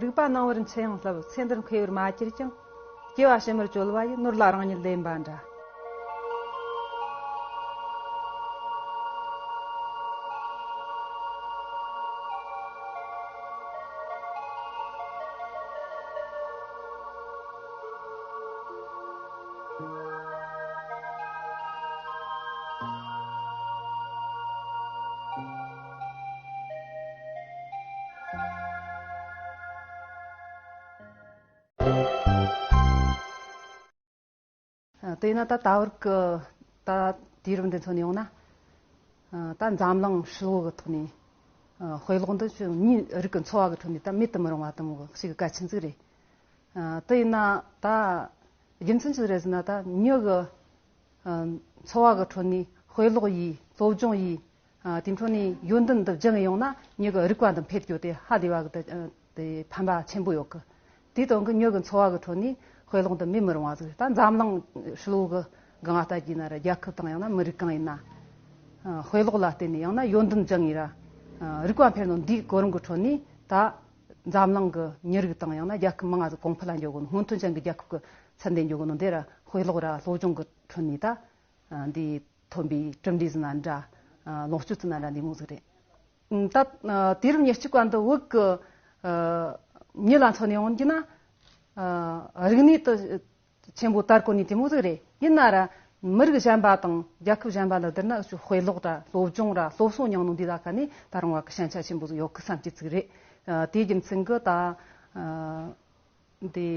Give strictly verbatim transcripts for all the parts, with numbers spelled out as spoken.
རིག་པ་སྣང་བར་འཆི་ཡང་བསླབ། ཚེ་འདིར་མཁས་པར་མ་གྱུར་ཀྱང་། སྐྱེ་བ་ཕྱི་མར་བཅོལ་བ་ཡི། ནོར་ལ་རང་ཉིད་ལེན་པ་འདྲ། དེས་ན་ད་ད་བར་གི་ད་དུས་རབས་འདི་མཚོན་ཡོང་ན། ད་འཛམ་གླིང་ཧྲིལ་བོ་གི་ཐོག་ནས་དཔེ་ཀློག་འདི་ཆོ་མིའི་རིགས་ཀྱི་འཚོ་བ་གི་ཁྲོད་ནས་ད་མེད་དུ་མི་རུང་བ་དང་མོ་ཞིག་གལ་ཆེན་ཟིག་རེད། དེ་ཡིན་ན་ད་རྒྱུ་མཚན་ཅི་རེད་ཟེར་ན། ད་མྱི་གི་འཚོ་བ་གི་ཁྲོད་ནས་དཔེ་ཀློག་ཡིས། སློབ་སྦྱོང་ཡིས། དེའི་ཁྲོད་ནས་ཡོན་ཏན་འདི་སྦྱངས་ཡོང་ན་མྱི་གི་རིག་པ་འདི་འཕེལ་རྒྱུ་དེ་ཧ་ལས་པ་གི་དེ་དེ་ཕན་པ་ཆེན་པོ་ཡོད་གི། དེའི་དོན་གི་མྱི་གི་འཚོ་བ་གི་ཁྲོད་ནས་དཔེ་ཀློག་འདི་མེད་མི་རུང་བ་ཟིག་རེད། ད་འཛམ་གླིང་ཧྲིལ་བོ་གི་སྒང་ང་ལྟ་རྒྱུ་ན་ར། རྒྱལ་ཁབ་དང་ཡང་ན་མི་རིགས་གང་ཡིན་ན། དཔེ་ཀློག་ལ་བརྟེན་ནས་ཡང་ན་ཡོན་ཏན་སྦྱངས་ཡིན་ར། རིག་པ་འཕེལ་ནོ་འདིའི་གོ་རིམ་གི་ཁྲོད་ནས་ད་འཛམ་གླིང་གི་མྱི་རིགས་དང་ཡང་ན་རྒྱལ་ཁབ་མང་ང་ཟིག་གོང་འཕེལ་ལ་འགྱོ་གོ་ནོ། སྔོན་ཐོན་ཅན་གི་རྒྱལ་ཁབ་གི་ཚད་འདི་འགྱོ་གོ་ནོ་འདི་ར་དཔེ་ཀློག་ར་སློབ་སྦྱོང་གི་ཁྲོད་ནས་ད་འདི་ཐོན་པའི་གྲུབ་འབྲས་ཟིན་ན་འདྲ། ལོངས་སྤྱོད་ཟིན་ན་འདྲ། འདི་མོ་ཟིག་རེད། ད་དུས་རབས་ཉེར་གཅིག་པ་འདི་བོད་གི་མྱི་ལ་མཚོན་ནས་ཡོང་རྒྱུ་ན། རིག་གནས་དེ་ཆེན་པོ་དར་གོ་ནི་དེ་མོ་ཟིག་རེད། ཡིན་ན་ར་མི་རིགས་གཞན་པ་དང་རྒྱལ་ཁབ་གཞན་པ་ལ་བསྡུར་ན། འུ་ཆོ་དཔེ་ཀློག་ར་སློབ་སྦྱོང་ར་སློབ་གསོ་མྱངས་ནོ་འདི་ལ་ཁ་ནས་ད་རུང་བ་གི་ཞན་ཆ་ཆེན་པོ་ཟིག་ཡོད་གི་བསམ་གྱི་ཟིག་རེད། དེའི་རྒྱུ་མཚན་གི་ད། འདི་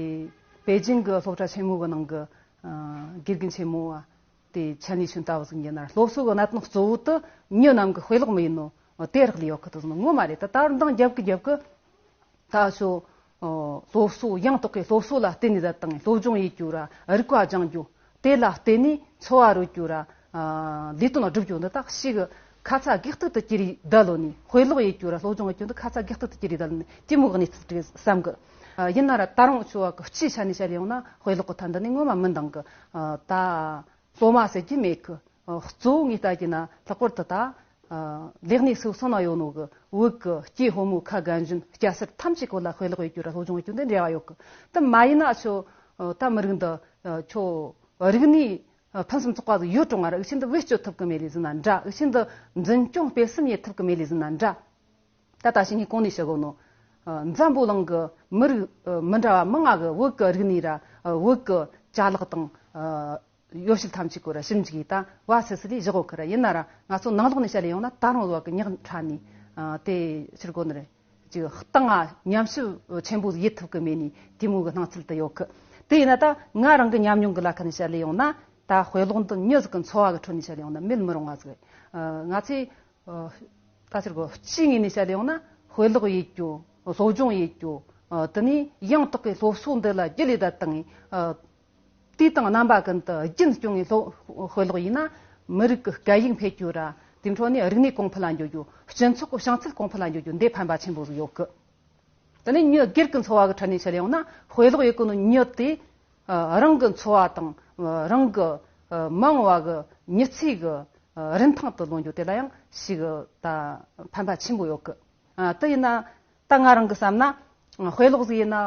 པེ་ཅིང་གི་སློབ་གྲྭ་ཆེན་མོ་གི་ནང་གི་དགེ་རྒན་ཆེན་མོ་བ་དེ་ཆན་ལི་ཆུན་ལྟ་བུ་ཟིག་ཡིན་ན། སློབ་གསོ་གི་གནད་དོན་གཙོ་བོ་དེ་མྱི་རྣམས་ཀྱི་དཔེ་ཀློག་མི་ཡིན་ནོ་དེ་རག་ལས་ཡོད་གི་དེ་ཟིག་ངོ་མ་རེད། ད་ད་བར་འདང་རྒྱབ་གི་རྒྱབ་གི་ད་ཤོ་སློབ་གསོ་ཡང་དག་གི་སློབ་གསོ་ལ་བརྟེན་ནས་ད་བཏང་། སློབ་སྦྱོང་ཡེད་རྒྱུ་ར་རིག་པ་སྦྱང་རྒྱུ། དེ་ལ་བརྟེན་ནས་འཚོ་བ་རོལ་རྒྱུ་ར། ལས་དོན་སྒྲུབ་རྒྱུ་འདི་དག་ཞིག་ཁ་ཚ་དགོས་གཏུག་ཏུ་གྱུར་རེ་བསྡད་ལོ་ནི། དཔེ་ཀློག་ཡེད་རྒྱུ་ར་སློབ་སྦྱོང་ཡེད་རྒྱུ་འདི་ཁ་ཚ་དགོས་གཏུག་ཏུ་གྱུར་རེ་བསྡད་ལོ་ནི་དེ་མོ་གི་གནས་ཚུལ་རེད་བསམ་གི། ཡིན་ན་ར་ད་རུང་འུ་ཆོ་བ་གི་སྤྱིའི་ཆ་ནས་བཤད་ཡོང་ན་དཔེ་ཀློག་གི་ཐད་འདི་ནི་ངོ་མ་མི་འདང་གི། ད་སློབ་མ་ཟེར་རྒྱུ་མེད་གི། གཙོ་བོ་ངས་ལྟ་རྒྱུ་ན་ལྷག་པར་དུ་ད། ལས་གནས་སོ་སོ་ན་ཡོད་ནོ་གི་བོད་གི་སྐྱེས་ཕོ་མོ་ཁ་རྒན་གཞོན་སྐྱ་སེར་ཐམས་ཅད་གོ་ལ་དཔེ་ཀློག་ཡེད་རྒྱུ་ར་སློབ་སྦྱོང་ཡེད་རྒྱུ་འདི་འབྲེལ་བ་ཡོད་གི། དེ་མ་ཡིན་ན་ཆོ་ད་མི་རིགས་འདི་ཆོ་རིག་གནས་ཕུན་སུམ་ཚོགས་པ་ཟིག་ཡོད་རུང་ང་ར་འུ་ཆོ་འདི་བེད་སྤྱོད་ཐུབ་གི་མེད་ལེ་ཟེར་ན་འདྲ། འུ་ཆོ་འདི་འཛིན་སྐྱོང་སྤེལ་གསུམ་ཡེད་ཐུབ་གི་མེད་ལེ་ཟེར་ན་འདྲ། ད་ད་ཕྱི་ངས་གོང་ནས་བཤད་གོ་ནོ། འཛམ་བུ་གླིང་གི་མི་རིགས་མི་འདྲ་བ་མང་ང་གི་བོད་གི་རིག་གནས་ར་བོད་གི་ཅ་ལག་དང་། ཡོ་བྱད་ཐམས་ཅད་ཀོ་ར་ཞིབ་འཇུག་ཡེད་ད་བ་སི་སི་ལི་བཞག་གོ་ཁི་ར། ཡིན་ན་ར་ང་ཚོ་ནང་ལོགས་ནས་བཤད་ལེ་ཡོང་ན་ད་རུང་བ་གི་ཉག་ཕྲ་ནི་དེ་ཕྱིར་གོ་ནི་རེད། ཅིག་སྟེང་ང་ཉམས་ཞིབ་ཆེན་པོ་ཡེད་ཐུབ་གི་མེད་ནི་དེ་མོ་གི་སྣང་ཚུལ་དུ་ཡོད་གི། དེ་ཡིན་ན་ད་ང་རང་གི་ཉམས་མྱོང་གི་ལ་ཁ་ནས་བཤད་ལེ་ཡོང་ན། ད་དཔེ་ཀློག་འདི་མྱི་ཟིག་གི་འཚོ་བ་གི་ཁྲོད་ནས་བཤད་ལེ་ཡོང་ན་མེད་མི་རུང་བ་ཟིག་རེད། ང་ཚོས་ད་ཕྱིར་གོ་སྤྱིའི་ངོས་ནས་བཤད་ལེ་ཡོང་ན་དཔེ་ཀློག་ཡེད་རྒྱུ། སློབ་སྦྱོང་ཡེད་རྒྱུ། དེ་ནས་ཡང་དག་གི་སློབ་གསོ་འདི་ལ་རྒྱུས་ལས་ད་བཏང་། དུས་དང་རྣམ་པ་ཀུན་ཏུ་རྒྱུན་སྐྱོང་བའི་སློབ་དཔེ་ཀློག་ཡིན་ན། མི་རིགས་ཀྱི་སྐད་ཡིག་འཕེལ་རྒྱུ་ར། དེ་འཕྲོ་ནས་རིག་གནས་གོང་འཕེལ་ལ་འགྱོ་རྒྱུ། སྤྱི་ཚོགས་ཀྱི་བྱང་ཚད་གོང་འཕེལ་ལ་འགྱོ་རྒྱུ་འདི་ཕན་པ་ཆེན་པོ་ཟིག་ཡོད་གི། དེ་ནས་མྱི་སྒེར་གྱི་འཚོ་བ་གི་ཁྲོད་ནས་བཤད་ཡོང་ན་དཔེ་ཀློག་ཡེད་གོ་ནོ་མྱི་དེ་རང་གི་འཚོ་བ་དང་རང་གི་མ་འོངས་པ་གི་མྱི་ཚེ་གི་རིན་ཐང་དུ་ལོན་རྒྱུ་དེ་ལ་ཡང་ཞིག་ད་ཕན་པ་ཆེན་པོ་ཡོད་གི། དེ་ཡིན་ན། ད་ང་རང་གི་བསམ་ན། དཔེ་ཀློག་ཟིག་ཡིན་ན།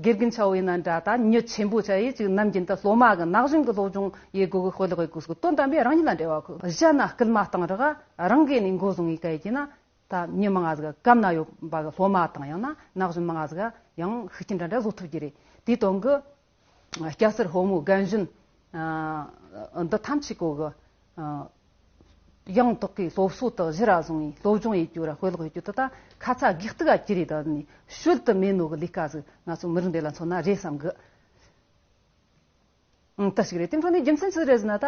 དགེ་རྒན་ཆ་བོ་ཡིན་ན་འདྲ། ད་མྱི་ཆེན་པོ་ཆ་ཡིས་ཅིག་ནམ་རྒྱུན་དུ་སློབ་མ་གི་ན་གཞོན་གི་སློབ་སྦྱོང་ཡེད་དགོས་གི། དཔེ་ཀློག་ཡེད་དགོས་གི། དོན་དམ་པའི་རང་ཉིད་ལ་འབྲེལ་བ་གི། གཞན་ན་སྐུལ་མ་བཏང་རག་རང་གིས་ནི་འགོ་བཟུང་ངེས་ག་ཡིན་ན། ད་མྱི་མང་ང་ཟིག་གམ་ན་ཡོད་པ་གི་སློབ་མ་དང་ཡང་ན་ན་གཞོན་མང་ང་ཟིག་ཡང་ཤུགས་རྐྱེན་འདྲ་འདྲ་བཟོ་ཐུབ་ཀྱི་རེད། དེའི་དོན་གི། སྐྱ་སེར་ཕོ་མོ་རྒན་གཞོན་འདི་ཐམས་ཅད་གོ་གི། ཡང་དག་གི་སློབ་གསོ་དག་གཞི་ར་བཟུང་བའི་སློབ་སྦྱོང་ཡེད་རྒྱུ་ར་དཔེ་ཀློག་ཡེད་རྒྱུ་དེ་ད་ཁ་ཚ་དགོས་གཏུག་ག་གྱུར་རེ་བསྡད་ནི་ཞོལ་དུ་མེད་ནོ་གི་ལས་ཀ་ཟིག་ང་ཚོ་མི་རིགས་འདི་ལ་མཚོན་ན་རེད་བསམ་གི། ཨང་། ད་ཞིག་རེད། དེ་འཕྲོ་ནས་རྒྱུ་མཚན་ཅི་རེད་ཟེར་ན། ད་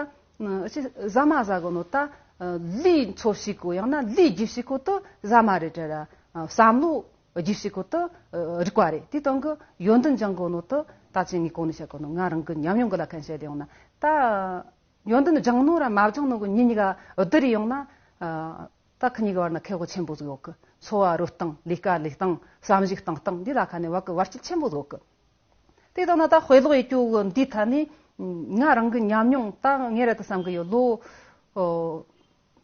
ཅི་ཟ་མ་ཟ་གོ་ནོ་ད་ལུས་འཚོ་བྱེད་གོ་ཡང་ན་ལུས་རྒྱུ་བྱེད་གོ་དེ་ཟ་མ་རེད་དྲ་ར། བསམ་བློ་རྒྱུ་བྱེད་གོ་དེ་རིག་པ་རེད། དེ་དོན་གི་ཡོན་ཏན་སྦྱང་གོ་ནོ་དེ་ད་ཅི་ངས་གོང་ནས་བཤད་གོ་ནོ་ང་རང་གི་ཉམས་མྱོང་གི་ལ་ཁ་བཤད་ཡོང་ན། ད་ཡོན་ཏན་སྦྱང་ནོ་ར་མ་སྦྱང་ནོ་གི་གཉིས་གཉིས་ཀ་བསྡུར་ཡོང་ན། ད་ཁི་གཉིས་ཀ་བར་ན་ཁེ་གོ་ཆེན་པོ་ཟིག་ཡོད་གི། འཚོ་བ་རོལ་སྟངས། ལས་ཀ་ལས་སྟངས། བསམ་གཞིག་གཏོང་སྟངས་འདི་ལ་ཁ་ནས་བ་གི་བར་ཆད་ཆེན་པོ་ཟིག་ཡོད་གི། དེ་ལྟར་ན་ད་དཔེ་ཀློག་ཡེད་རྒྱུ་འདིའི་ཐད་ནས་ང་རང་གི་ཉམས་མྱོང་ད་ངས་རེད་དུ་བསམ་གི་ཡོད། ལོ་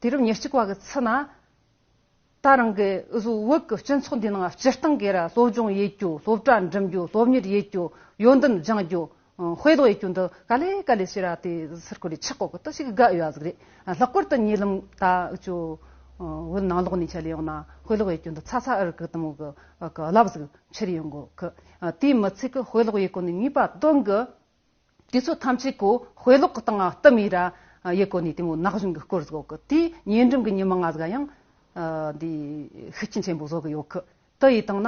དུས་རབས་ཉེར་གཅིག་པ་གི་ཚུན་ན་ ད་རང་གི་འུ་ཟོ་བོད་ཀྱི་སྤྱི་ཚོགས་འདི་ནང་སྤྱིར་བཏང་གི་ར་སློབ་སྦྱོང་ཡེད་རྒྱུ། སློབ་གྲྭ་འགྲིམ་རྒྱུ། སློབ་གཉེར་ཡེད་རྒྱུ། ཡོན་ཏན་སྦྱང་རྒྱུ། དཔེ་ཀློག་ཡེད་རྒྱུ་འདི་ག་ལེ་ག་ལེ་ཞེ་ར་དེ་སར་ཁོ་རེ་ཆགས་གོ་གི། ད་ཞིག་དགའ་ཡོད་ཟིག་རེད། ལྷག་པར་དུ་ཉེ་ལམ་ད་འུ་ཅོ་བོད་ནང་ལོགས་ནས་ཆ་ལེ་ཡོང་ན་དཔེ་ཀློག་ཡེད་རྒྱུ་འདི་ཚ་ཚ་འུར་གི་དེ་མོ་གི་གི་རླབས་ཟིག་འཕྱུར་ཡོང་གོ་གི། དེའི་མི་ཚད་གི་དཔེ་ཀློག་ཡེད་གོ་ནི་ངེས་པ་དོན་གི། དུས་ཚོད་ཐམས་ཅད་ཀོ་དཔེ་ཀློག་གི་སྟེང་ང་བསྟུམ་ཡིན་ར་ཡེ་གོ་ནི་དེ་མོ་ན་གཞོན་གི་སྐོར་ཟིག་གི། དེ་ཉེ་འགྲམ་གི་ཉི་མ་ང་ཟིག་ཡང་འདི་ཤུགས་རྐྱེན་ཆེན་པོ་བཟོ་གི་ཡོད་གི། དེ་ཡི་སྟེང་ན་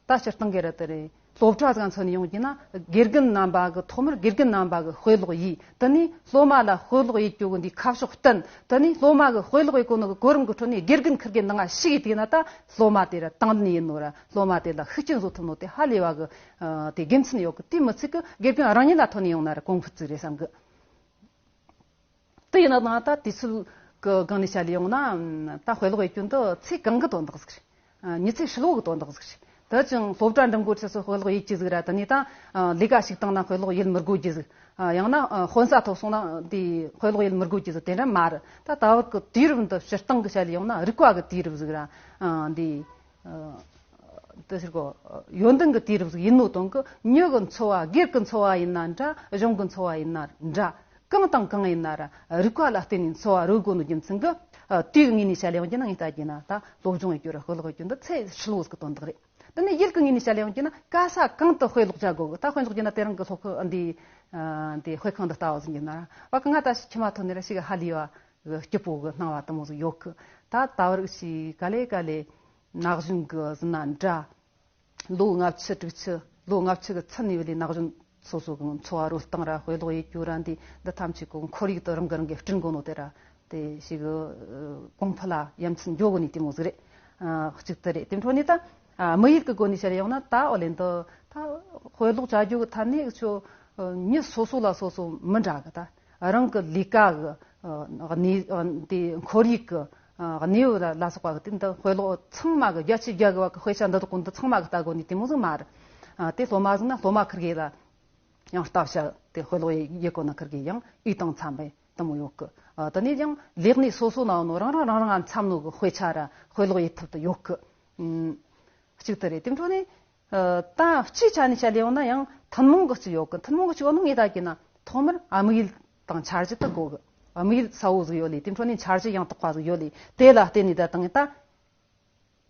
ད་སྤྱིར་བཏང་གི་ར་དེ་རེད། སློབ་གྲྭ་ཟིག་མཚོན་ནས་ཡོང་གི་ན་དགེ་རྒན་རྣམ་པ་གི་ཐོག་མར་དགེ་རྒན་རྣམ་པ་གི་དཔེ་ཀློག་ཡིས། དེ་ནས་སློབ་མ་ལ་དཔེ་ཀློག་ཡེ་རྒྱུ་གི་འདི་ཁ་ཕྱོགས་བསྟན། དེ་ནས་སློབ་མ་གི་དཔེ་ཀློག་ཡེ་གོ་ནོ་གི་གོ་རིམ་གི་ཁྲོད་ནས་དགེ་རྒན་ཁིར་གི་ནང་ང་ཞུགས་ཡེ་དེ་ན་ད་སློབ་མ་དེ་ར་དང་ལེན་ཡིན་ནོ་ར་སློབ་མ་དེ་ལ་ཤུགས་རྐྱེན་བཟོ་ཐུབ་ནོ་དེ་ཧ་ལས་པ་གི། ཨ། དེ་དགེ་མཚན་ཡོད་གི། དེ་མི་ཚད་གི་དགེ་རྒན་རང་ཉིད་ལ་ཐོན་ནས་ཡོང་ན་ར་གོང་འཕེལ་ཅིག་རེད་བསམ་གི། དེ་ཡིན་ན་ད་དུས་ཚོད་གི་སྒང་ནས་བཤད་ལས་ཡོང་ན་ད་དཔེ་ཀློག་ཡེ་རྒྱུ་འདི་ཚེ་གང་གི་དོན་དག་ཟིག་རེད། ཨ། མྱི་ཚེ་ཧྲིལ་བོ་གི་དོན་དག་ཟིག་རེད། ད་ཅང་སློབ་གྲྭ་འགྲིམ་དགོས་ཚེ་སུ་དཔེ་ཀློག་ཡེད་རྒྱུ་ཟིག་ར། དེ་ནས་ད་ལས་ཀ་ཞིག་བཏང་ན་དཔེ་ཀློག་ཡེད་མི་དགོས་རྒྱུ་ཟིག་ཡང་ན་དཔོན་ས་ཐོབ་སོང་ན་དེ་དཔེ་ཀློག་ཡེད་མི་དགོས་རྒྱུ་ཟིག་དེ་འདྲ་མ་རེད། ད་ད་བར་གི་དུས་རབས་འདི་སྤྱིར་བཏང་གི་བཤད་ལས་ཡོང་ན་རིག་པ་གི་དུས་རབས་ཟིག་ར། ཨ། འདི། ཨ། དེ་ཟེར་གོ། ཡོན་ཏན་གྱི་དུས་རབས་ཟིག་ཡིན་ནོ་དོན་གི། མྱི་གི་འཚོ་བ། སྒེར་གྱི་འཚོ་བ་ཡིན་ན་འདྲ། གཞུང་གི་འཚོ་བ་ཡིན་ན་འདྲ། གང་དང་གང་ཡིན་ན་ར་རིག་པ་ལ་བརྟེན་ནས་འཚོ་བ་རོལ་དགོས་ནོ་རྒྱུ་མཚན་གི། ཨ། དུས་ངོས་ནས་བཤད་ལས་ཡོང་རྒྱུ་ན་ངས་ལྟ་རྒྱུ་ན་ད་སློབ་སྦྱོང་ཡེ་རྒྱུ་ར་དཔེ་ཀློག་ཡེ་རྒྱུ་འདི་ཚེ་ཧྲིལ་བོ་ཟིག་གི་དོན་དག་རེད། དེ་ནས་ཡུལ་གྱི་ངོས་ནས་བཤད་ལས་ཡོང་རྒྱུ་ན་ག་ས་གང་དུ་དཔེ་ཀློག་བྱ་དགོས་གི། ད་དཔེ་ཀློག་རྒྱུ་ན་དེ་རིང་གི་སློབ་ཁང་འདི། ཨ། འདི་དཔེ་ཁང་འདི་ལྟ་བུ་ཟིག་ཡིན་ན་ར། བ་གི་ང་ད་ཞིག་ཁྱིམ་མ་ཐོན་ནས་ར་ཞིག་ཧ་ལས་པ་གི་སྐྱིད་པོ་གི་སྣང་བ་དེ་མོ་ཟིག་ཡོད་གི། ད་ད་བར་ཞིག་ག་ལེ་ག་ལེ་ན་གཞོན་གི་ཟིན་ན་འདྲ། ལོ་ལྔ་བཅུ་དྲུག་ཅུ། ལོ་ལྔ་བཅུ་གི་ཚུན་ནས་བ་ལས་ན་གཞོན་སོ་སོ་གི་འཚོ་བ་རོལ་སྟངས་ར་དཔེ་ཀློག་ཡེ་རྒྱུ་ར་འདི་འདི་ཐམས་ཅད་གོ་ཁོར་ཡུག་དེ་རང་གི་རང་གི་སྐྲུན་དགོས་ནོ་དེ་ར། དེ་ཞིག་གི་གོང་འཕེལ་ལ་ཡ་མཚན་འཇོག་གི་ནི་དེ་མོ་ཟིག་རེད། ཨ། གཅིག་དེ་རེད། དེ་འཕྲོ་ནས་ད། ཨ། དམིགས་ཡུལ་གི་སྒོ་ནས་བཤད་ཡོང་ན་ད་ཨོ་ལེན་དུ་ད་དཔེ་ཀློག་བྱ་རྒྱུ་གི་ཐད་ནས་ཁྱོ་མྱི་སོ་སོ་ལ་སོ་སོ་མི་འདྲ་གི། ད་རང་གི་ལས་ཀ་གི། ཨ། གནས། ཨ། དེ་ཁོར་ཡུག་གི། ཨ། གནས་བབ་ལ་ལ་སོགས་པ་གི་དེ་འདི་དཔེ་ཀློག་ཚང་མ་གི་བརྒྱ་ཆ་བརྒྱ་གི་བ་གི་དཔེ་ཆ་འདི་དག་གོ་འདི་ཚང་མ་གི་ལྟ་དགོས་ནི་དེ་མོ་ཟིག་མ་རེད། ཨ། དེ་སློབ་མ་ཟིག་ན་སློབ་མ་ཁིར་གེ་ལ་ཡང་ལྟ་བྱ་དེ་དཔེ་ཀློག་ཡེ་གོ་ན་ཁིར་གེ་ཡང་ཡིད་དང་འཚམ་པའི་དེ་མོ་ཡོད་གི། ཨ། དེ་ནས་ཡང་ལས་གནས་སོ་སོ་ན་ཡོད་ནོ་རང་རང་རང་རང་འཚམ་ནོ་གི་དཔེ་ཆ་ར་དཔེ་ཀློག་ཡེ་ཐུབ་ཏུ་ཡོད་གི། ཨུམ། གཅིག་དེ་རེད། དེ་འཕྲོ་ནས། ཨ། ད་སྤྱིའི་ཆ་ནས་བཤད་ལས་ཡོང་ན་ཡང་ཐུན་མོང་གི་གཅིག་ཡོད་གི། ཐུན་མོང་གི་གཅིག་ཡོད་ནོ་ངས་ད་གི་ན་ཐོག་མར་དམིགས་ཡུལ་དང་འཆར་གཞི་དེ་དགོས་གི། དམིགས་ཡུལ་གསལ་བོ་ཟིག་ཡོད་ལེ། དེ་འཕྲོ་ནས་འཆར་གཞི་ཡང་དག་པ་ཟིག་ཡོད་ལེ། དེ་ལ་བརྟེན་ནས་ད་དང་ད་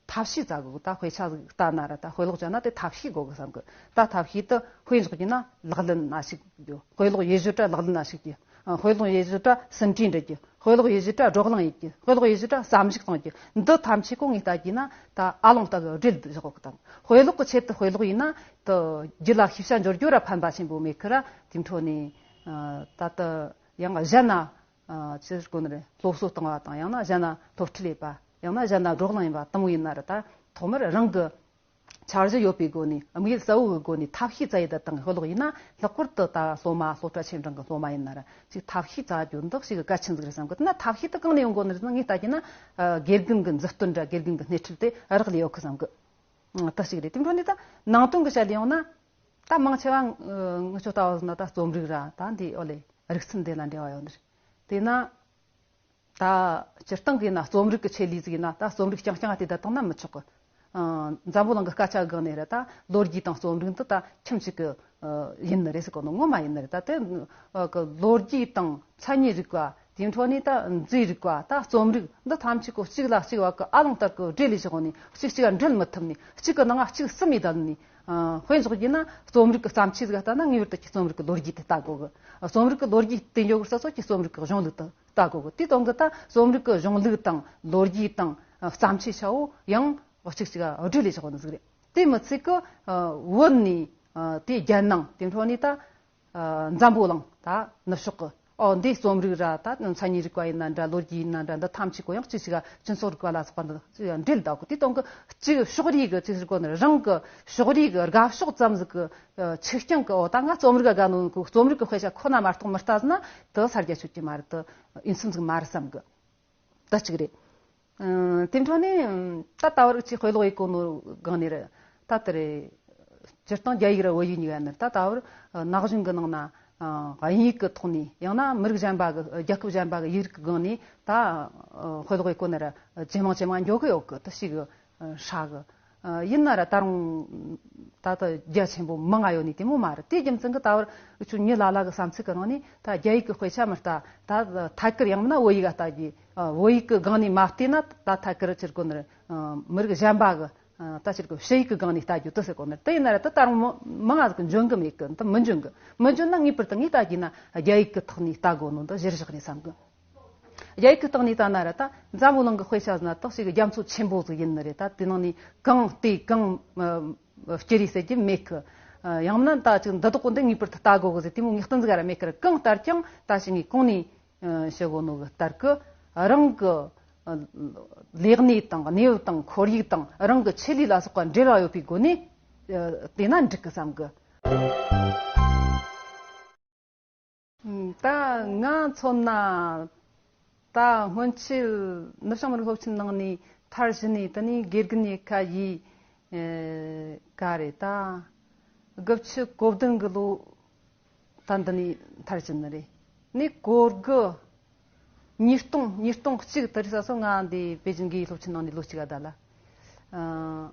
ཐབས་ཤེས་བྱ་དགོས་གི། ད་དཔེ་ཆ་ཟིག་ལྟ་ན་ར་ད་དཔེ་ཀློག་བྱ་ན་དེ་ཐབས་ཤེས་དགོས་གི་བསམ་གི། ད་ཐབས་ཤེས་དེ་དཔེ་འཇོག་རྒྱུ་ན་ལག་ལེན་ན་ཞུགས་རྒྱུ། དཔེ་ཀློག་ཡེ་རྒྱུ་ར་ལག་ལེན་ན་ཞུགས་རྒྱུ། ཨ། དཔེ་ཀློག་ཡེ་རྒྱུ་ར་ཟིན་བྲིས་འབྲི་རྒྱུ། དཔེ་ཀློག་ཡེ་རྒྱུ་ར་བགྲོ་གླེང་ཡེ་རྒྱུ། དཔེ་ཀློག་ཡེ་རྒྱུ་ར་བསམ་གཞིག་གཏོང་རྒྱུ། འདི་ཐམས་ཅད་ཀོ་ངས་ལྟ་རྒྱུ་ན་ད་ཨ་ལོང་ལྟ་གི་འབྲེལ་བཞག་གི་དང་། དཔེ་ཀློག་གི་ཆེད་དུ་དཔེ་ཀློག་ཡིན་ན་ད་རྒྱུད་ལ་ཤེས་བྱ་འབྱོར་རྒྱུ་ར་ཕན་པ་ཆེན་པོ་མེད་ཁི་ར། དེ་འཕྲོ་ནས། ཨ། ད་ད་ཡང་གཞན་ན། ཨ། ཅི་ཟེར་དགོས་ནི་རེད། སློབ་གསོ་བཏང་བ་དང་ཡང་ན་གཞན་ན་སློབ་ཁྲིད་ལས་པ། ཡང་ན་གཞན་ན་བགྲོ་གླེང་ཡིན་པ་དེ་མོ་ཡིན་ན་ར་ད་ཐོག་མར་རང་གི་འཆར་གཞི་ཡོད་པའི་སྒོ་ནས། དམིགས་ཡུལ་གསལ་བོ་གི་སྒོ་ནས་ཐབས་ཤེས་བྱ་ཡི་ད་དང་དཔེ་ཀློག་ཡིན་ན། ལྷག་པར་དུ་ད་སློབ་མ་སློབ་གྲྭ་ཆེ་འབྲིང་གི་སློབ་མ་ཡིན་ན་ར་ཅིག་ཐབས་ཤེས་བྱ་རྒྱུ་འདི་ཞིག་གལ་ཆེན་ཟིག་རེད་བསམ་གི། དེ་ན་ཐབས་ཤེས་དེ་གང་ནས་ཡོང་དགོས་ནི་རེད་ཟེར་ན་ངས་ལྟ་རྒྱུ་ན། ཨ། དགེ་རྒན་གི་མཛུབ་སྟོན་ར་དགེ་རྒན་གི་སྣེ་ཁྲིད་དེ་རག་ལས་ཡོད་གི་བསམ་གི། ཨ། ད་ཞིག་རེད། དེ་འཕྲོ་ནས་ད་ནང་དོན་གི་བཤད་ལས་ཡོང་ན། ད་མང་ཆེ་བ་ངི་ཆོ་ལྟ་བུ་ཟིན་ན་ད་རྩོམ་རིག་ར་ད་འདི་ཨོ་ལེ་རིག་ཚན་དེ་ལ་འབྲེལ་བ་ཡོད་ནི་རེད། དེ་ན། ད་སྤྱིར་བཏང་གི་ན་རྩོམ་རིག་གི་ཆེད་ལས་ཟིག་ཡིན་ན་ད་རྩོམ་རིག་རྐྱང་རྐྱང་དེ་ད་བཏང་ན་མི་ཆོག་གི། ཨ། འཛམ་བུ་གླིང་གི་སྐད་ཆ་སྒང་ནས་རེད། ད་ལོ་རྒྱུས་དང་རྩོམ་རིག་འདི་ད་ཁྱིམ་གཅིག་གི། ཨ། ཡིན་ནི་རེད་ཟེར་གོ་ནོ་ངོ་མ་ཡིན་ནི་རེད། ད་དེ། ཨ། གི་ལོ་རྒྱུས་དང་མཚན་ཉིད་རིག་པ། དེའི་འཕྲོ་ནས་ད་མཛེས་རིག་པ། ད་རྩོམ་རིག་འདི་ཐམས་ཅད་ཀོ་གཅིག་ལ་གཅིག་བ་གི་ཨ་ལོང་ལྟར་གི་འབྲེལ་ལས་བཞག་ནས་གཅིག་གཅིག་ག་འབྲེལ་མི་ཐུབ་ནས། གཅིག་གི་ནང་ང་གཅིག་གསུམ་ཡི་བསྡད་ནས། ཨ། དཔེ་འཇོག་རྒྱུ་ན་རྩོམ་རིག་གི་བརྩམས་ཆོས་ཟིག་ལྟ་ན་ངེས་པར་དུ་ཁྱི་རྩོམ་རིག་གི་ལོ་རྒྱུས་དེ་ལྟ་དགོས་གི། རྩོམ་རིག་གི་ལོ་རྒྱུས་དེ་འཇོག་གི་ས་སོ་ཁྱི་རྩོམ་རིག་གི་གཞུང་ལུགས་དེ་ལྟ་དགོས་གི། དེ་དོན་གི་ད་རྩོམ་རིག་གི་གཞུང་ལུགས་དང་ལོ་རྒྱུས་དང་། ཨ། བརྩམས་ཆོས་ཆ་བོ་ཡང་གཅིག་གཅིག་ག་འབྲེལ་ལས་བཞག་ནི་ཟིག་རེད། དེ་མི་ཚད་གི། ཨ། བོད་ནས། ཨ། དེ་རྒྱལ་ནང་དེ་འཕྲོ་ནས་ད། ཨ། འཛམ་བུ་གླིང་ད་ནུབ་ཕྱོགས་ཀྱི། ཨོ། འདི་རྩོམ་རིག་ར་ད་མཚན་ཉིད་རིག་པ་ཡིན་ན་འདྲ། ལོ་རྒྱུས་ཡིན་ན་འདྲ། འདི་ཐམས་ཅད་ཀོ་ཡང་གཅིག་གཅིག་ག་སྤྱི་ཚོགས་རིག་པ་ལ་སོགས་པ་འདི་གཅིག་ག་འབྲེལ་ད་གོ། དེ་དོན་གི་གཅིག་ཕྱོགས་རིས་གི་གཅིག་ཟེར་གོ་ནི་རང་གི་ཕྱོགས་རིས་གི་དགའ་ཕྱོགས་ཙམ་ཟིག་གི། ཨ། ཆིག་རྐྱང་གི། ཨོ། ད་ང་རྩོམ་རིག་ག་དགའ་ནོ་གི་རྩོམ་རིག་གི་དཔེ་ཆ་ཁོ་ན་མ་གཏོགས་མི་ལྟ་ཟིན་ན་དེ་ས་རྒྱ་ཆོད་ཀྱི་མ་རེད། དེ་ཡིན་སེམས་ཟིག་མ་རེད་བསམ་གི། ད་གཅིག་རེད། ཨ། དེ་འཕྲོ་ནས་ད་ལྟ་བར་ཅིག་དཔེ་ཀློག་ཡེ་གོ་ནོ་སྒང་ནས་རེད། ད་དེ་རེད། སྤྱིར་བཏང་རྒྱ་ཡིག་ར་བོད་ཡིག་གཉིས་ཀ་ནི་ད་ལྟ་བར་ན་གཞོན་གི་ནང་ན་ ཨ། དབྱིན་ཡིག་གི་ཐོག་ནས། ཡང་ན་མི་རིགས་གཞན་པ་གི། རྒྱལ་ཁབ་གཞན་པ་གི་ཡིག་རིགས་གི་སྒང་ནས་ད། ཨ། དཔེ་ཀློག་གི་གོ་ནོར་ཇེ་མང་ཇེ་མང་འགྱོ་གི་ཡོད་གི། དེ་ཞིག་གི། ཨ། ཧྲ་གི། ཨ། ཡིན་ན་ར་ད་རུང་ད་ལྟ་རྒྱ་ཆེན་པོ་མང་ང་ཡོད་ནི་དེ་མོ་མ་རེད། དེའི་རྒྱུ་མཚན་གི་ད་བར་འུ་ཆོ་མྱི་ལ་ལ་གི་བསམ་ཚུལ་གི་ནང་ནས་ད་རྒྱ་ཡིག་གི་དཔེ་ཆ་མི་ལྟ། ད་ཐད་ཀར་ཡང་མིན་ན་བོད་ཡིག་ག་ལྟ་རྒྱུ། ཨ། བོད་ཡིག་གི་སྒང་ནས་མ་བལྟས་ན་ད་ཐད་ཀར་ཕྱིར་གོ་ནོར། ཨ། མི་རིགས་གཞན་པ་གི། ཨ། ད་ཕྱིར་གི་ཕྱི་ཡིག་གི་སྒང་ནས་ལྟ་རྒྱུ་དེ་ཟེར་གོ་ནོར། དེ་ཡིན་ན་ར་ད་ད་རུང་མང་ང་ཟིག་གི་འཇོན་གི་མེད་གི། ད་མི་འཇོན་གི། མི་འཇོན་ན་ངེས་པར་དུ་ངས་ལྟ་རྒྱུ་ན་རྒྱ་ཡིག་གི་ཐོག་ནས་ལྟ་དགོས་ནོ་འདི་གཞིར་བཞག་ནས་བསམ་གི། རྒྱ་ཡིག་གི་སྟེང་ནས་ལྟ་ན་ར་ད་འཛམ་བུ་གླིང་གི་དཔེ་ཆ་ཟེར་ན་ད་ཞིག་རྒྱ་མཚོ་ཆེན་པོ་ཟིག་ཡིན་ནི་རེད། ད་དེ་ནང་ནས་གང་བལྟས་གང་ཨ་སྐྱུར་རེ་ཟེར་རྒྱུ་མེད་གི། ཨ། ཡང་མིན་ན་ད་ཅིག་འདི་དག་གོ་འདི་ངེས་པར་དུ་ལྟ་དགོས་གི་ཟེར་དེ་མོ་ངེས་གཏན་ཟིག་ར་མེད་གི། ར་གང་ལྟར་ཀྱང་ད་ཞིག་ངས་གོང་ནས་ཨ་བཤད་གོ་ནོ་གི་ལྟར་གི། རང་གི་ཨ་ལས་གནས་དང་གནས་བབ་དང་ཁོར་ཡུག་དང་རང་གི་ཆེད་ལས་ལ་སོགས་པ་འབྲེལ་བ་ཡོད་པའི་སྒོ་ནས་ཨ་བལྟས་ན་འགྲིག་གི་བསམ་གི། ད་ང་མཚོན་ན། ད་སྔོན་ཆད་ནུབ་བྱང་མི་རིགས་སློབ་ཆེན་ནང་ནས་མཐར་ཕྱིན་ནས། དེ་ནས་དགེ་རྒན་ཡི་ཁ་ཡིས། ཨེ། ག་རེ་ད། དགུ་བཅུ་གོ་བདུན་གི་ལོ་ད་འདི་ནས་མཐར་ཕྱིན་ནི་རེད། ནས་གོ་དགུ། ཉིས་སྟོང་། ཉིས་སྟོང་གཅིག་དེ་རིང་ས་སོ་ང་འདི་པེ་ཅིན་དགེ་ཡིས་སློབ་ཆེན་ནང་ནས་ལོ་གཅིག་ག་བསྡད་ལ། ཨ།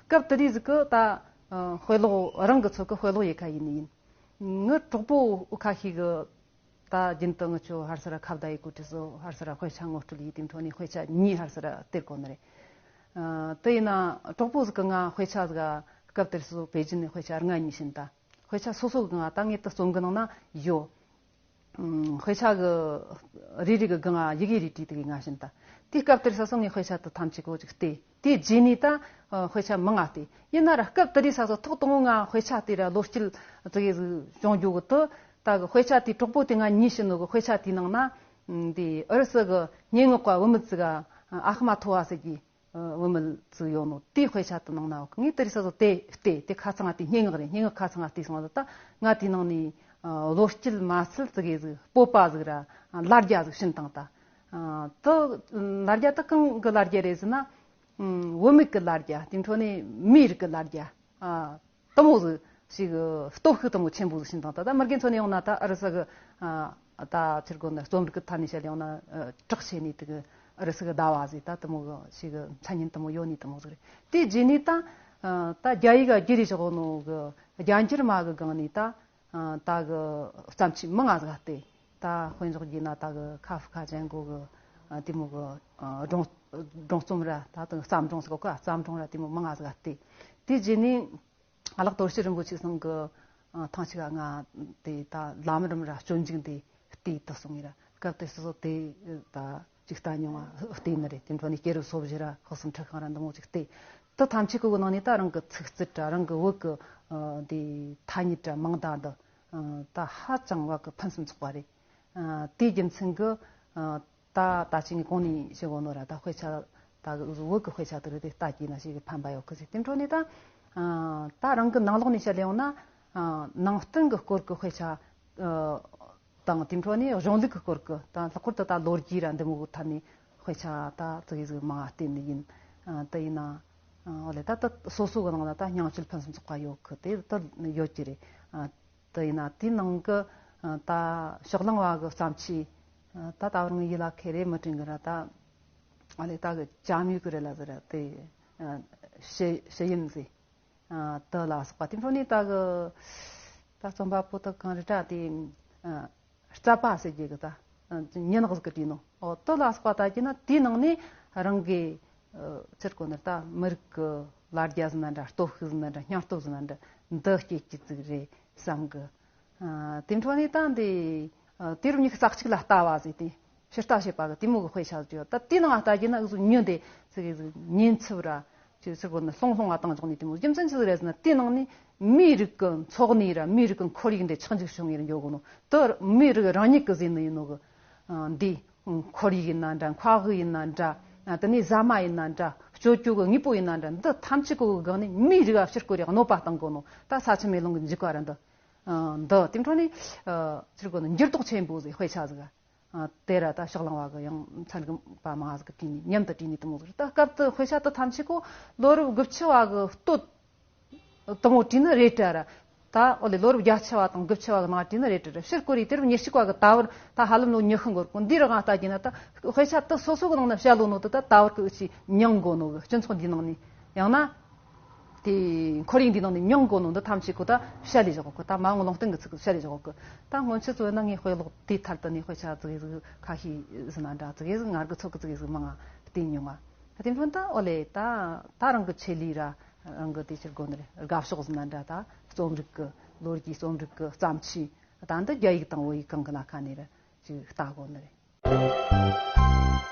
སྐབས་དེ་དུས་ཟིག་གི་ད། ཨ། དཔེ་ཀློག་རང་གི་ཚོད་གི་དཔེ་ཀློག་ཡི་ཁ་ཡིན་ནི་ཡིན། ངའི་གྲོགས་པོ་ཁ་ཤས་གི། ད་རྒྱུན་དུ་ངི་ཆོ་ཧར་སར་ཁ་བརྡ་ཡི་གོ་དུས་སུ་ཧར་སར་དཔེ་ཆ་ངོ་སྤྲོད་ཡི་དེ་འཕྲོ་ནས་དཔེ་ཆ་གཉིས་ཧར་སར་སྟེར་གོ་ནི་རེད། ཨ། དེ་ཡིན་ན་གྲོགས་པོ་ཟིག་གི་ང་དཔེ་ཆ་ཟིག་སྐབས་དེར་སུ་པེ་ཅིན་ནས་དཔེ་ཆ་ལྔ་གཉིས་བྱིན་ད། དཔེ་ཆ་སོ་སོ་གི་ང་ད་ངས་ད་རྩོམ་གི་ནང་ན་ཡོད། ཨ། དཔེ་ཆ་གི་རེ་རེ་གི་སྒང་ང་ཡི་གེ་རེ་བྲིས་དེ་གི་ང་བྱིན་ད། དེ་སྐབས་དེར་ས་སོ་ངས་དཔེ་ཆ་དེ་ཐམས་ཅད་གོ་ཅིག་བལྟས། དེའི་རྗེས་ནས་ད། ཨ། དཔེ་ཆ་མང་ང་བལྟས། ཡིན་ན་ར་སྐབས་དེ་དུས་ས་སོ་ཐོག་དང་པོ་ང་དཔེ་ཆ་དེ་ར་བློ་སྐྱེད་ཙི་གེ་ཟིག་བྱུང་རྒྱུ་གི་དུ། ད་གི་དཔེ་ཆ་དེ་གྲོགས་པོ་དེ་ང་གཉིས་བྱིན་ནོ་གི་དཔེ་ཆ་དེའི་ནང་ན། ཨ། འདི་ཨུ་རུ་སུ་གི་སྙན་ངག་པ་བུད་མེད་ཙི་ག་ཨ་ཧི་མ་ཐོ་བ་ཟེར་གི། ཨ། བུད་མེད་ཙི་ཡོད་ནོ། དེའི་དཔེ་ཆ་དེ་ནང་ན་ཡོད་གི། ངས་དེ་རིང་ས་སོ་དེ་བལྟས། དེ་ཁ་ཚང་ང་དེ་སྙན་ངག་རེད། སྙན་ངག་ཁ་ཚང་ང་བལྟས་སོང་། ད་ང་དེའི་ནང་ནས། ཨ། བློ་སྐྱེད་མ་སལ་ཙི་གེ་ཟིག་སྤོབས་པ་ཟིག་ར་ལ་རྒྱ་ཟིག་བྱིན་བཏང་ད། ཨ། དེ་ལ་རྒྱ་དེ་གང་གི་ལ་རྒྱ་རེད་ཟེར་ན། ཨ། བུད་མེད་ཀྱི་ལ་རྒྱ། དེ་འཕྲོ་ནས་མིའི་རིགས་ཀྱི་ལ་རྒྱ། ཨ། དེ་མོ་ཟིག་ཞིག་སྟོབས་ཤུགས་དེ་མོ་ཆེན་པོ་ཟིག་བྱིན་བཏང་ད། ད་མི་རྒན་ཚོ་ནས་ཡོང་ན་ད་ཨུ་རུ་སུ་གི། ཨ། ད་ཕྱིར་གོ་ནི་རྩོམ་རིག་གི་ཐད་ནས་བཤད་ཡོང་ན། ཨ། གྲགས་ཆེ་ནི་དེ་གི་ཨུ་རུ་སུ་གི་ཟླ་བ་ཟིག་ད་དེ་མོ་གི་ཞིག་མཚན་སྙན་དེ་མོ་ཡོད་ནི་དེ་མོ་ཟིག་རེད། དེའི་རྗེས་ནས་ད། ཨ། ད་རྒྱ་ཡིག་ག་བསྒྱུར་རེ་བཞག་ནོ་གི་རྒྱ་འགྱུར་མ་གི་སྒང་ནས་ད། ཨ། ད་གི་བརྩམས་ཆོས་མང་ང་ཟིག་བལྟས། ད་དཔེ་འཇོག་རྒྱུ་ན་ད་གི་ཁ་ཧྥེ་ཁ་ཅན་གོ་གི། ཨ། དེ་མོ་གི། ཨ། སྒྲུང་། སྒྲུང་རྩོམ་ར། ད་དུང་བརྩམས་སྒྲུང་ཟེར་གོ་གི། བརྩམས་སྒྲུང་ར་དེ་མོ་མང་ང་ཟིག་བལྟས། དེའི་རྗེས་ནས་ཨ་ལགས་དོར་ཞི་རིན་པོ་ཆེ་ཚང་གི། ཨ། ཐེངས་གཅིག་ང་དེ་ད་ལམ་རིམ་ར་སྤྱོད་འཇུག་འདི་བལྟས་དུ་སོང་ངེ་ར། སྐབས་དེ་སོ་སོ་དེ་ད་ཅིག་ལྟ་མྱོང་བ་བལྟས་ནི་རེད། དེ་འཕྲོ་ནས་སྐྱེས་རབས་སོ་བཞི་ར་དཔག་བསམ་འཁྲི་ཤིང་ར་འདི་མོ་ཅིག་བལྟས། དེ་ཐམས་ཅད་ཀྱི་ནང་ནས་ད་རང་གི་ཚིག་རྩལ་ར་རང་གི་བོད་ཀྱི། ཨ། འདི་ཐ་སྙད་ར་མིང་བརྡ་འདི། ཨ། ད་ཧ་ཅང་བ་གི་ཕུན་སུམ་ཚོགས་པ་རེད། ཨ། དེའི་རྒྱུ་མཚན་གྱིས། ཨ། ད་ད་ཅིག་ངས་གོང་ནས་བཤད་གོ་ནོ་ར། ད་དཔེ་ཆ་ད་གི་བོད་ཀྱི་དཔེ་ཆ་དེ་རེད། དེ་ལྟ་རྒྱུ་ན་ཞིག་གི་ཕན་པ་ཡོད་གི་ཟེར། དེ་འཕྲོ་ནས་ད། ཨ། ད་རང་གི་ནང་ལོགས་ནས་བཤད་ཡོང་ན། ཨ། ནང་བསྟན་གྱི་སྐོར་གྱི་དཔེ་ཆ། ཨ། དང་དེ་འཕྲོ་ནས་གཞུང་ལུགས་ཀྱི་སྐོར་གྱི། ད་ལྷག་པར་དུ་ད་ལོ་རྒྱུས་ར་འདི་མོ་གི་ཐད་ནས་དཔེ་ཆ་ད་ཙི་གེ་ཟིག་མང་ང་བལྟས་ནི་ཡིན། ཨ། དེ་ཡིན་ན། ཨ། འོ་ལེ། ད་ད་སོ་སོ་གི་ནང་ལ་ད་སྙིང་བཅུད་ཕུན་སུམ་ཚོགས་པ་ཡོད་གི། དེ་ད་ཡོད་ཀྱི་རེད། ཨ། དེ་ཡིན་ན་དེའི་ནང་གི། ཨ། ད་ཕྱོགས་གླང་བ་གི་བརྩམས་ཆོས། ཨ། ད་ད་བར་ངའི་ཡིད་ལ་ཁེལ་རེ་མི་དྲན་གི་ར། ད་ཨ་ལེ་ད་གི་ཅ་མིག་གི་རེད་ལ་ཟེར་ར། དེ། ཨ། ཕྱི་ཕྱི་ཡིམ་ཟེར། ཨ། དེ་ལ་སོགས་པ་དེ་འཕྲོ་ནས་ད་གི། ད་རྩོམ་པ་པོ་དེ་གང་རེད་དྲ། དེ། ཨ། རྩ་པ་ཟེར་རྒྱུ་གི་ད། ཨ། མྱི་ནག་ཟིག་གི་བྲིས་ནོ། འོ། དེ་ལ་སོགས་པ་ད་གི་ན་དེའི་ནང་ནས་རང་གི། ཨ། ཚུར་གོ་ནར་ད་མི་རིགས་ཀྱི་ལ་རྒྱ་ཟིན་ན་འདྲ། སྟོབས་ཤུགས་ཟིན་ན་འདྲ། སྙིང་སྟོབས་ཟིན་ན་འདྲ། འདི་སྐྱེད་ཀྱི་ཟིག་རེད་བསམ་གི། ཨ། དེ་འཕྲོ་ནས་ད་འདི། ཨ། དུས་རབས་ཉི་ཤུ་རྩ་གཅིག་ལ་ལྟ་བ་ཟེར་ཏེ། ཕྱི་ལྟ་བྱེད་པ་གི་དེ་མོ་གི་དཔེ་ཆ་ཟིག་ཡོད། ད་དེའི་ནང་ལྟ་རྒྱུ་ན་འུ་ཚོ་མྱི་འདི་ཟིག་གི་ཟིག་ཉེན་ཚབས་ར། ཅིག་ཟེར་གོ་ནི་ལྷུང་ལྷུང་བ་བཏང་འཇོག་ནི་དེ་མོ། རྒྱུ་མཚན་ཅི་ཟིག་རེད་ཟེར་ན། དེའི་ནང་ནས་མིའི་རིགས་ཀྱི་འཚོ་གནས་ར་མིའི་རིགས་ཀྱི་ཁོར་ཡུག་འདི་ཆག་འཇིག་བྱུང་ངེ་ར་འགྱོ་གོ་ནོ། དེ་མིའི་རིགས་རང་ཉིད་ཀྱི་ཟིན་ནི་ཡིན་ནོ་གི། ཨ། འདི་ཁོར་ཡུག་ཡིན་ན་འདྲ། མཁའ་དབུགས་ཡིན་ན་འདྲ། ཨ། དེ་ནས་ཟ་མ་ཡིན་ན་འདྲ། སྤྱོད་སྤྱོད་གི་དངོས་པོ་ཡིན་ན་འདྲ། འདི་ཐམས་ཅད་ཀྱི་སྒང་ནས་མིའི་རིགས་ལ་ཕྱིར་སྐོར་ཡག་གནོད་པ་བཏང་གོ་ནོ། ད་ས་ཆུ་མེ་རླུང་གི་འཇིགས་པ་ར་འདི། ཨ། འདི་དེ་འཕྲོ་ནས། ཨ། ཕྱིར་གོ་ནི་འགྱུར་ལྡོག་ཆེན་པོ་ཟིག་དཔེ་ཆ་ཟིག། ཨ། དེ་ར་ད་ཕྱོགས་གླང་བ་གི་ཡང་མཚན་གི་པ་མང་ཟིག་གི་བྲིས་ནས་མཉམ་དུ་བྲིས་ནས་དེ་མོ་ཟིག་རེད། ད་སྐབས་དེ་དཔེ་ཆ་དེ་ཐམས་ཅད་ཀོ་ལོ་རབས་དགུ་བཅུ་བ་གི་སྟོད་དེ་མོ་བྲིས་ནི་རེད་དྲ་ར། ད་འོ་ལེ་ལོ་རབས་བརྒྱད་ཅུ་བ་དང་དགུ་བཅུ་བ་གི་ནང་བྲིས་ནི་རེད་དྲ་ར། ཕྱིར་སྐོར་ཡིག་དེ་རབས་ཉེར་གཅིག་བ་གི་ད་བར་ད་ཧ་ལམ་ལོ་ཉི་ཤུ་འགོར་གོ། འདི་རུ་ང་ལྟ་རྒྱུ་ན་ད་དཔེ་ཆ་དེ་སོ་སོ་གི་ནང་ན་བཤད་ལོ་ནོ་དེ་ད་ད་བར་གི་ཨུ་ཆི་མྱང་དགོ་ནོ་གི། སྤྱི་ཚོགས་འདི་ནང་ནས། ཡང་ན་དེ་ཁོར་ཡུག་འདི་ནང་ནས་མྱང་དགོ་ནོ་འདི་ཐམས་ཅད་ཁོ་ད་བཤད་ལས་བཞག་གོ། ད་མ་འོངས་ལུང་བསྟན་གི་ཚིག་གི་བཤད་ལས་བཞག་གོ། ད་སྔོན་ཆད་ཚོ་ན་ངས་དཔེ་ཀློག་དེ་ཐད་དུ་ནས་དཔེ་ཆ་ཙི་གེ་ཟིག་ཁ་ཤས་ཟིན་ན་འདྲ། ཙི་གེ་ཟིག་ངར་གི་ཚོགས་གི་ཙི་གེ་ཟིག་མང་ང་བསྟན་མྱོང་ང་། ད་དེ་འཕྲོ་ད་འོ་ལེ་ད་ད་རང་གི་ཆེད་ལས་ར་རང་གི་དེ་ཕྱིར་དགོ་ནི་རེད། དགའ་ཕྱོགས་ཟིན་ན་འདྲ། ད་རྩོམ་རིག་གི་ལོ་རྒྱུས། རྩོམ་རིག་གི་བརྩམས་ཆོས། ད་འདི་རྒྱ་ཡིག་དང་བོད་ཡིག་གང་གི་ལ་ཁ་ནས་ར་ཅིག་ལྟ་དགོ་ནི་རེད།